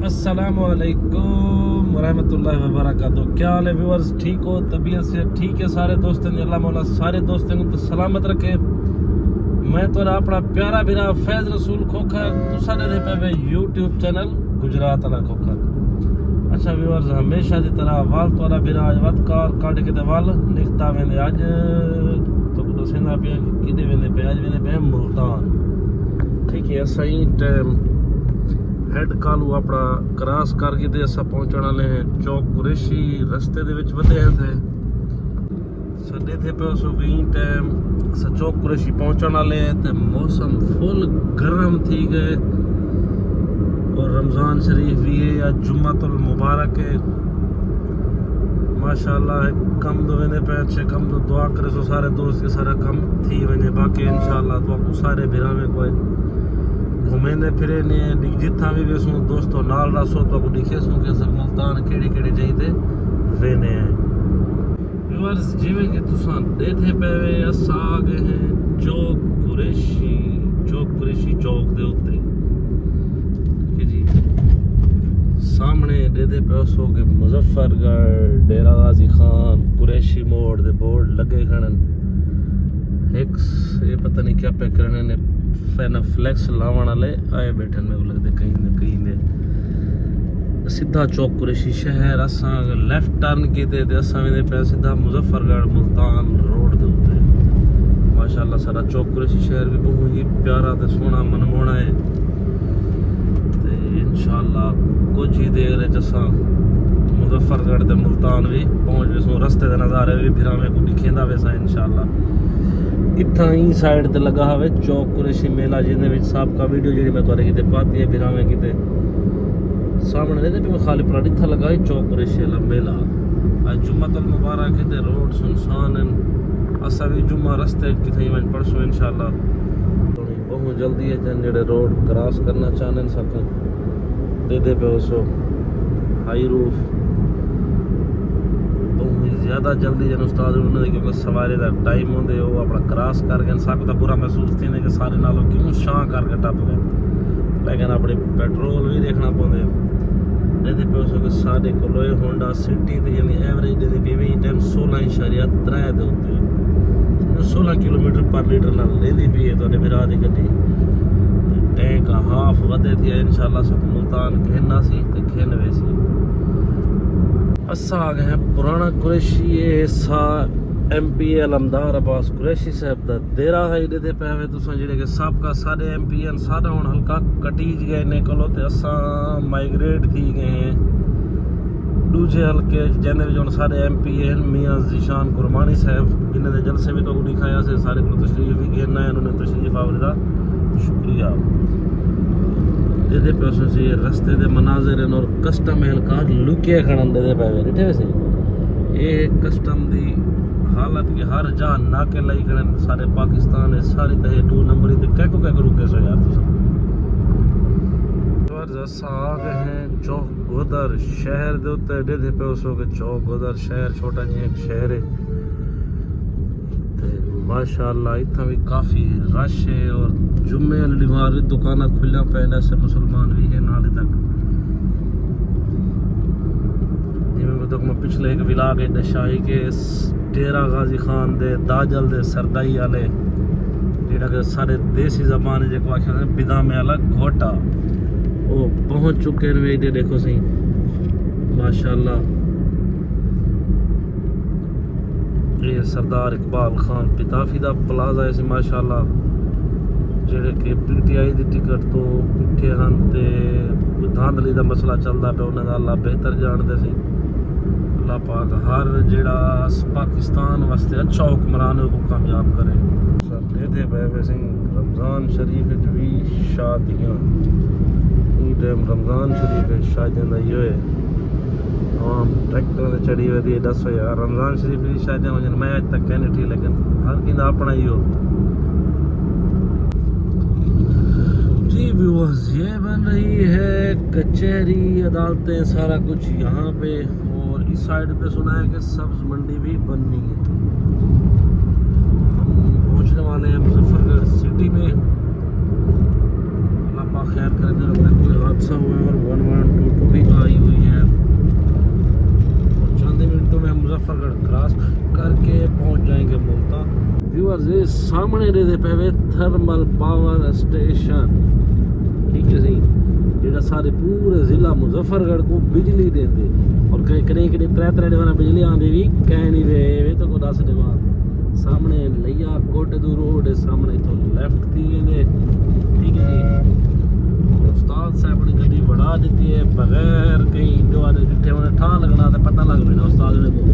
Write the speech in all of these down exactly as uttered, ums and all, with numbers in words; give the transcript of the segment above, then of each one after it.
السلام علیکم ورحمۃ اللہ وبرکاتہ۔ کیا حال ہے ویورز؟ ٹھیک ہو؟ طبیعت سے ٹھیک ہے سارے دوستوں دی؟ اللہ مولا سارے دوستوں کو سلامت رکھے۔ میں تہاݙا اپݨا پیارا بھرا فیض رسول کھوکھر، تساں ݙیہدے پئے وے یوٹیوب چینل گجرات والا کھوکھر۔ اچھا ویورز، ہمیشہ دی طرح ول تہاݙا بھرا اڄ وت کار کڈھ کے تے ول نکتا ویندے۔ اڄ تہاکوں ݙسیندا پیاں کہ کݙے ویندے پئے۔ اڄ ویندے پئے ملتان۔ ٹھیک ہے، اساں ایں ٹائم ہیڈ کالو اپݨا کراس کر کے تے اساں پہنچݨ والے ہیں چوک قریشی۔ رستے دے وچ ودے ہیں تے سݙے تھے پئے سو کہ ایں ٹائم اساں چوک قریشی پہنچݨ والے ہیں تے موسم فل گرم تھی ڳئے۔ اور رمضان شریف بھی ہے، اڄ جمعۃ المبارک ہے۔ ماشاءاللہ، ہک کم دو ویندے پئے، اچھے کم دو، دعا کریسو سارے دوست کہ سارا کم تھی ونڄے۔ باقی انشاءاللہ تہاکوں سارے بھراویں کوں گھمیندے پھریندے، جتھاں وی ویسوں دوستو نال رہسو، تہاکوں ݙکھیسوں کہ اساں ملتان کیڑھی کیڑھی جاہیں تے ویندے ہیں۔ ویورز، جیویں کہ تساں ݙیہدے پئے وے، اساں آ ڳئے ہیں چوک قریشی، چوک قریشی چوک دے اتے۔ ٹھیک ہے جی، سامݨے ݙیہدے پئے سو کہ مظفر گڑھ، ڈیرہ غازی خان، قریشی موڑ دے بورڈ لڳے کھڑن۔ ہک س-، اے پتہ نہیں کیا پیا کرݨے نے، فینا فلیکس لاوݨ والے آئے ٻیٹھن، میکوں لڳدے کہیں نہ کہیں دے۔ سدھا چوک قریشی شہر، اساں لیفٹ ٹرن کیتے تے اساں ویندے پئے سدھا مظفر گڑھ ملتان روڈ دے اتے۔ ماشاءاللہ سارا چوک قریشی شہر بھی بہت ہی پیارا تے سوہݨا منموہݨا ہے۔ تے انشاءاللہ کجھ ہی دیر وچ اساں مظفر گڑھ تے ملتان بھی پہنچ ویسوں۔ رستے دے نظارے بھی بھراویں کوں ݙکھیندا ویساں انشاءاللہ۔ اتھاں ایں سائیڈ تے لڳا ہوئے چوک قریشی میلہ، جیندے وچ سابقہ ویڈیو جیڑھی میں تہاݙے کیتے پاتی ہے بھراویں کیتے، سامݨے ݙیہدے پئے خالی پلاٹ، اتھاں لڳا ہے چوک قریشی والا میلہ۔ اڄ جمعۃ المبارک ہے تے روڈ سنسان ہن۔ اساں وی جمعہ رستے وچ کتھائیں ونڄ پڑھسوں انشاءاللہ۔ تھوڑی ٻہوں جلدی ہے، جن جیڑھے روڈ کراس کرݨا چاہندن ساکوں ݙیہدے پئے ہوسو۔ ہائی روف ٻہوں ہی زیادہ جلدی جن استاد انہاں دی، کیونکہ سوارے دا ٹائم ہوندے، او اپݨا کراس کر ڳئے۔ ساکوں تاں برا محسوس تھیندے کہ سارے نالوں کیوں شاں کر کے ٹپ ڳئے، لیکن اپݨی پیٹرول وی ݙیکھݨا پوندے۔ ݙیہدے پئے ہوسو کہ ساݙے کولو اے ہونڈا سٹی تے جیندی ایوریج ݙیہدی پئی وے ایں ٹائم سولہ اعشاریہ ترے دے اتے، سولہ کلومیٹر پر لیٹر نال ݙیہدی پئی ہے تہاݙے بھرا دی گݙی۔ تے ٹینک ہاف ودے تھی، انشاءاللہ ساکوں ملتان گھن آسی تے گھن ویسی۔ اساں آ ڳئے ہیں پراݨا قریشی، اے حصہ ایم پی اے علمدار عباس قریشی صاحب دا ݙیرہ ہے۔ ݙیہدے پئے وے تساں جیڑھے کہ سابقہ ساݙے ایم پی اے ہن، ساݙا ہݨ حلقہ کٹیج ڳئے انہیں کولوں تے اساں مائیگریٹ تھی ڳئے ہیں ݙوجھے حلقے، جیندے وچ ہݨ ساݙے ایم پی اے ہن میاں ذیشان کرمانی صاحب، جنہیں دے جلسے وی تہاکوں ݙکھایا سے، ساݙے کولوں تشریف وی گھن آئے ہن، انہیں تشریف آوری دا شکریہ۔ ݙیہدے پئے ہوسو سی رستے دے مناظر ہن اور کسٹم اہلکار لکے کھڑن، ݙیہدے پئے وے، ݙٹھے ویسے۔ اے کسٹم دی حالت کہ ہر جاہ ناکے لائی کھڑن، سارے پاکستان ہے، ساری تے ݙو نمبری تے کیکوں کیکوں رکیسو یار تساں۔ ویورز، اساں آ ڳئے ہیں چوک گودر شہر دے اتے۔ ݙیہدے پئے ہوسو کہ چوک گودر شہر چھوٹا جیہاں ہک شہر ہے۔ تے ماشاءاللہ اتھاں وی کافی رش ہے اور جمعے آلی ݙینہوار وی دکاناں کھلیاں پئین، ایسے مسلمان وی ہن حالی تک۔ جیویں میں تہاکوں میں پچھلے ہک ولاگ وچ ݙسیا ہئی کہ اس ڈیرہ غازی خان دے داجل دے سردائی والے، جیڑھا کہ ساݙے دیسی زبان وچ جیکوں آکھیا ویندے بدامے والا گھوٹا، او پہنچ چکے ہن۔ ویندے ݙیکھو سئیں، ماشاءاللہ۔ اے سردار اقبال خان پتافی دا پلازہ ہے سی ماشاءاللہ، جیڑھے کہ پی ٹی آئی دی ٹکٹ توں اٹھے ہن تے کوئی دھاندلی دا مسئلہ چلدا پیا انہاں دا، اللہ بہتر ڄاݨدے سی۔ اللہ پاک ہر جیڑھا اس پاکستان واسطے اچھا حکمران ہے، اوکوں کامیاب کرے۔ سر ݙیہدے پئے ویسے رمضان شریف وچ وی شادیاں، ایں ٹائم رمضان شریف وچ شادیاں دا ایہو ہے۔ عوام ٹریکٹر تے چڑھی ودی ہے۔ ݙسو یار، رمضان شریف دی شادیاں ونڄن، میں اڄ تک کائنی ݙٹھی، لیکن ہر کہیں دا اپݨا ہی ہو۔ جی ویورز، یہ بن رہی ہے کچہری، عدالتیں، سارا کچھ یہاں پہ۔ اور اس سائیڈ پہ سنا ہے کہ سبز منڈی بھی بننی ہے۔ ہم پہنچنے والے ہیں مظفر گڑھ سٹی میں۔ اللہ پاک خیر کرے، میرا کوئی حادثہ ہوا ہے اور ون ون ٹو سامنے ݙیہدے پئے وے تھرمل پاور اسٹیشن، ٹھیک ہے سائیں، جیڑھا سارے پورے ضلع مظفر گڑھ کوں بجلی ݙیندے۔ اور کہیں کݙیں کݙیں ترے ترے ݙینہہ بجلی آندی وی کائنی وے، ایویں تاں کو ݙس ݙیواں۔ سامنے لیا کوٹے دو روڈ ہے، سامنے تو لیفٹ تھی ویندے، ٹھیک ہے جی۔ استاد صاحب نے گڈی وڑا دیتی ہے بغیر کہیں دعا دے ڈٹھے، انہیں ٹھا لگنا تے پتہ لگ وینا استاد نے کو۔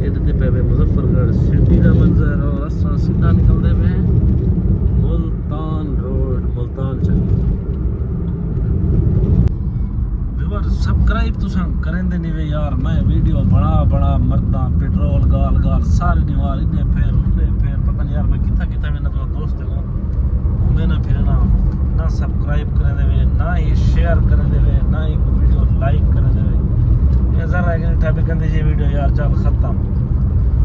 اے تے پے وے مظفر گڑھ سٹی دا منظر، اور اساں سیدھا نکلدے پے ہیں ملتان روڈ، ملتان چلی۔ ویور سبسکرائب تساں کریندے نہیں وے یار، میں ویڈیو بڑا بڑا مرداں، پیٹرول گال گال، سارے دیوار ادے پھر ادے پھر، پتہ نہیں یار میں کتھا کتھا وینا، تو دوست گھومے نہ پھرنا، نہ سبسکرائب کریندے وے، نہ ہی شیئر کریندے وے، نہ ہی کوئی ویڈیو لائک کریندے وے۔ یہ ذرا کہ ٹھا بھی کہندے جی ویڈیو یار چل ختم۔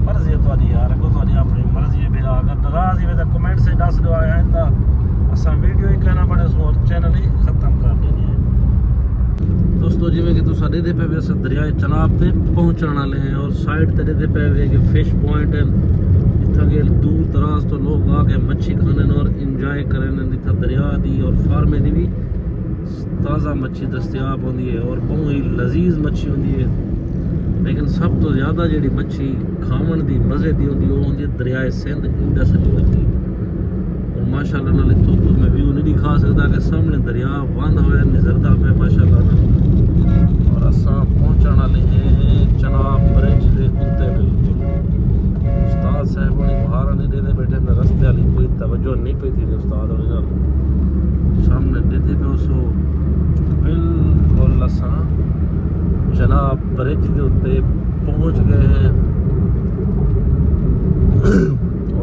مرضی ہے تہاڈی یار، اگوں تہاڈی اپنی مرضی ہے بھرا، اگر ناراض ہی وے تاں کمنٹ سے ڈس ڈو، آئندہ اساں ویڈیو ہی کہنا بنے سو اور چینل ہی ختم کر دینی ہے۔ دوستو، جویں کہ تساں ݙیہدے پئے وے، اساں دریائے چناب تے پہنچݨ والے ہیں اور سائیڈ تے ݙیہدے پئے وے کہ فش پوائنٹ ہیں، جتھاں کہ دور دراز تو لوگ آ کے مچھی کھاندے اور انجوائے کریندے، جتھاں دریا دی اور فارمیں دی بھی تازہ مچھی دستیاب ہوندی ہے اور بہوں ہی لذیذ مچھی ہوندی ہے۔ لیکن سب تو زیادہ جیڑھی مچھی کھاوݨ دی مزے دی ہوندی، وہ ہوندی ہے دریائے سندھ، انڈس ریور دی۔ اور ماشاءاللہ نال اتھوں توں میں ویو نہیں دکھا سکدا کہ سامنے دریا وہندا ہویا نظردا پیا ماشاءاللہ نال۔ اور اساں پہنچݨ والے ہیں چناب برج دے اُتے بالکل۔ استاد صاحب ہوݨی مہاراں نہیں ݙیندے بیٹھے، میں رستے والی کوئی توجہ نہیں پئی تھی استاد ہوݨی نال۔ سامنے ݙیہدے پئے سو بالکل اساں چناب برج دے اُتے پہنچ گئے ہیں۔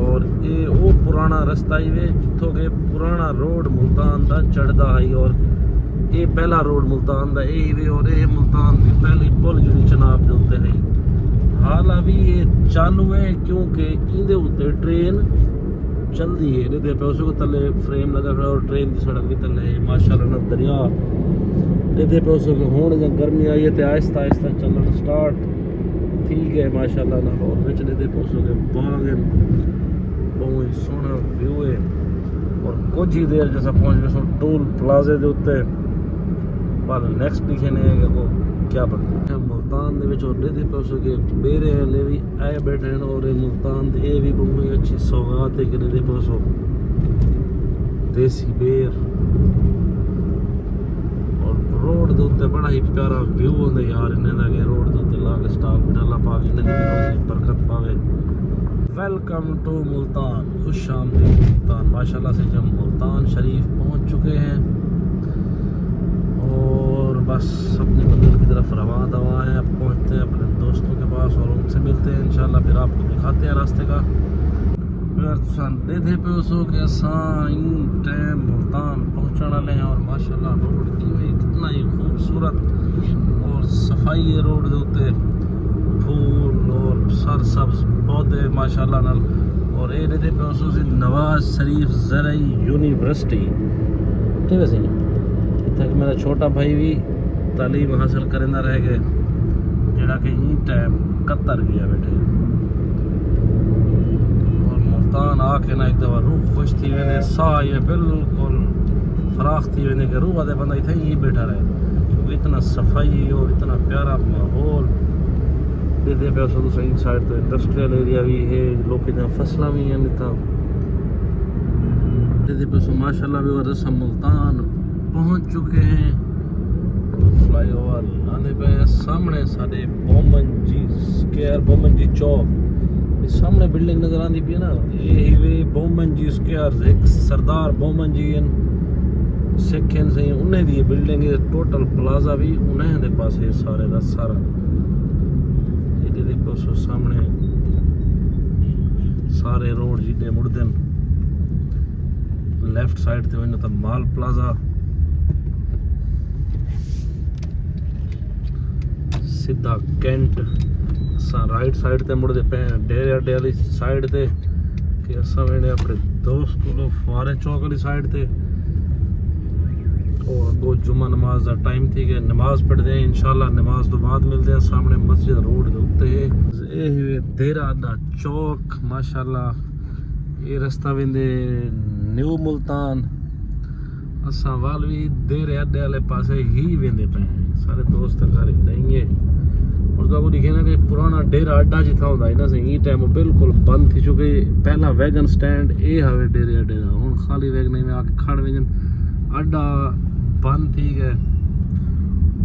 اور اے او پرانا رستہ ہی وے جتھوں کہ پرانا روڈ ملتان دا چڑھدا ہئی، اور اے پہلا روڈ ملتان دا اے ہی وے، اور اے ملتان دی پہلی پل جیڑھی چناب دے اُتے ہئی۔ حال ابھی اے چالو ہے کیونکہ ایندے اُتے ٹرین چلدی ہے۔ ݙیہدے پئے سو تلے فریم لگا کھڑا اور ٹرین دی سڑک بھی تلے ہے۔ ماشاءاللہ نال دریا ݙیہدے پئے سو کہ ہݨ جاں گرمی آئی ہے تے آہستہ آہستہ چلݨ سٹارٹ تھی ڳئے ماشاءاللہ نال۔ اور وچ ݙیہدے پئے سو کہ باغ ہن، بہوں ہی سوہݨا ویو ہے۔ اور کجھ ہی دیر جیسا پہنچ ویسوں ٹول پلازے دے اُتے، پر نیکسٹ ݙکھیندے ہیں کہ کو کیا بݨدا ہے ملتان دے وچ۔ اور ݙیہدے پئے سو کہ ٻیرے والے بھی آئے بیٹھے ہیں، اور اے ملتان دے اے بھی بہوں ہی اچھی سوغات ہے کہ ݙیہدے پئے سو دیسی بیر۔ اور روڈ دے اُتے بڑا ہی پیارا ویو ہوندا یار، انہیں دا کہ روڈ دے اُتے لا کے سٹال بٹالا پا کے انہیں دی بھی روزی برکت پاوے۔ ویلکم ٹو ملتان، خوش آمدید ملتان۔ ماشاءاللہ سے جب ملتان شریف پہنچ چکے ہیں اور بس اپنی منزل کی طرف رواں دواں ہیں۔ اب پہنچتے ہیں اپنے دوستوں کے پاس اور ان سے ملتے ہیں انشاءاللہ، پھر آپ کو دکھاتے ہیں راستے کا۔ پھر تساں ݙیہدے پئے سو کہ اساں ایں ٹائم ملتان پہنچݨ والے ہیں اور ماشاءاللہ روڈ کیویں کتنا ہی خوبصورت اور صفائی ہے روڈ دے اُتے، پھول اور سر سبز پودے ماشاءاللہ نال۔ اور اے ݙیہدے پئے سو سی نواز شریف زرعی یونیورسٹی، ٹھیک ہے سی، اتھاں کہ میرا چھوٹا بھائی بھی تعلیم حاصل کریندا رہ ڳئے، جیڑھا کہ ایں ٹائم قطر ڳیا بیٹھے۔ اور ملتان آ کے نا ہک دفعہ روح خوش تھی ویندے، ساہ یہ بالکل فراخ تھی ویندے کہ روح آدھے بندہ اتھے ہی بیٹھا رہے، کیونکہ اتنا صفائی اور اتنا پیارا ماحول۔ ݙیہدے پئے سو تساں ایں سائیڈ تے انڈسٹریل ایریا بھی ہے، لوکیں دیاں فصلاں بھی ہیں اتھاں۔ ݙیہدے پئے سو ماشاءاللہ بھی، اور اساں ملتان پہنچ چکے ہیں۔ فلائی اوور آندے پئے ہیں۔ سامنے ساݙے بومن جی اسکوائر، بومن جی چوک، اے سامنے بلڈنگ نظر آندی پئی ہے نا، اے ہی وے بومن جی اسکوائر۔ ہک سردار بومن جی ہن، سکھ ہن سئیں، انہیں دی بلڈنگ ہے، ٹوٹل پلازہ بھی انہیں دے پاسے سارے دا سارا۔ اے ݙیہدے پئے سو سامنے سارے روڈ جیڑھے مڑدن، لیفٹ سائیڈ تے ونڄو تاں مال پلازہ، سدھا کینٹ۔ اساں رائٹ سائیڈ تے مڑدے پئے ہیں ڈیرے اڈے والی سائیڈ تے، کہ اساں ویندے اپݨے دوست کولو فوارے چوک والی سائیڈ تے۔ اور اڳوں جمعہ نماز دا ٹائم تھی ڳیا، نماز پڑھدے ہیں انشاءاللہ۔ نماز تو بعد ملدے ہیں سامنے مسجد روڈ دے اُتے۔ اے ہوئے دیرہ دا چوک، ماشاءاللہ۔ اے رستہ ویندے نیو ملتان۔ اساں وال وی دیرہ اڈے والے پاسے ہی ویندے پئے ہیں۔ سارے دوست گھر ہی نہیں ہے۔ اور تو آپ کو دکھے نا کہ پرانا ڈیرہ اڈا جتھا ہوندا ہے نا، سائیں، ایں ٹائم بالکل بند تھی چکے۔ پہلا ویگن سٹینڈ اے ہوئے ڈیرے اڈے دا، ہن خالی ویگن میں آ کے کھڑ ویندن۔ اڈا بند تھی ڳئے۔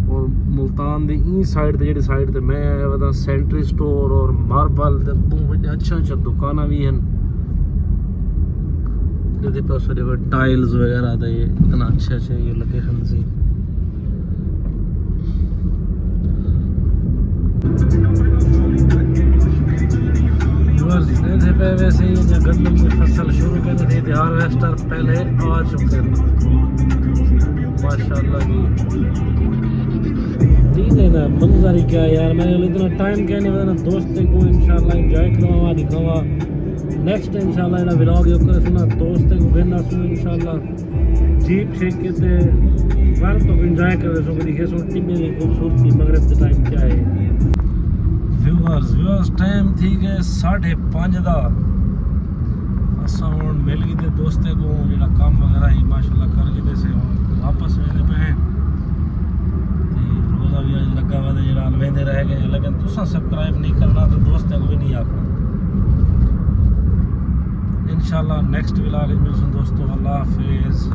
اور ملتان دی ایں سائیڈ تے، جیڑھی سائیڈ تے میں آیا وا، سینٹری سٹور اور ماربل تے بہت اچھا اچھا دکاناں وی ہن۔ تے پاسے ݙیکھو ٹائلز وغیرہ تے اتنا اچھا اچھا یہ لگے ہن سی۔ بس، اتنے پہ ویسے ہی جب گندم کی فصل شروع کرنی تھی، تے ہارویسٹر پہلے آ چکے ہیں۔ ماشاءاللہ جی۔ دین ہے نا، منظر ہی کیا ہے یار، میں نے اتنا ٹائم کیا نہیں بتانا۔ دوست کو انشاءاللہ انجوائے کرواواں، دکھاواں۔ نیکسٹ انشاءاللہ جیڑھا ولاگ ہے، اوکے سنا دوست کو گھننا سو انشاءاللہ۔ جیپ شیپ کیتے ول تو انجوائے کرے سو، کہ دکھے سو ٹبے دی خوبصورتی مغرب دے ٹائم کیا ہے۔ ویورز، ویورز، ٹائم تھی ڳئے ساڑھے پنج دا۔ اساں ہن مل گئے تے دوستے کو، جیڑھا کام وغیرہ ہی ماشاءاللہ کر گئے سے، ہن واپس ویندے پئے ہیں۔ تے روزہ بھی اج لگا ہوا تے جیڑھا ویندے رہ گئے، لیکن تساں سبسکرائب نہیں کرنا تے دوستے کو بھی نہیں آکھنا۔ انشاءاللہ نیکسٹ ولاگ وچ ملسوں دوستو، اللہ حافظ۔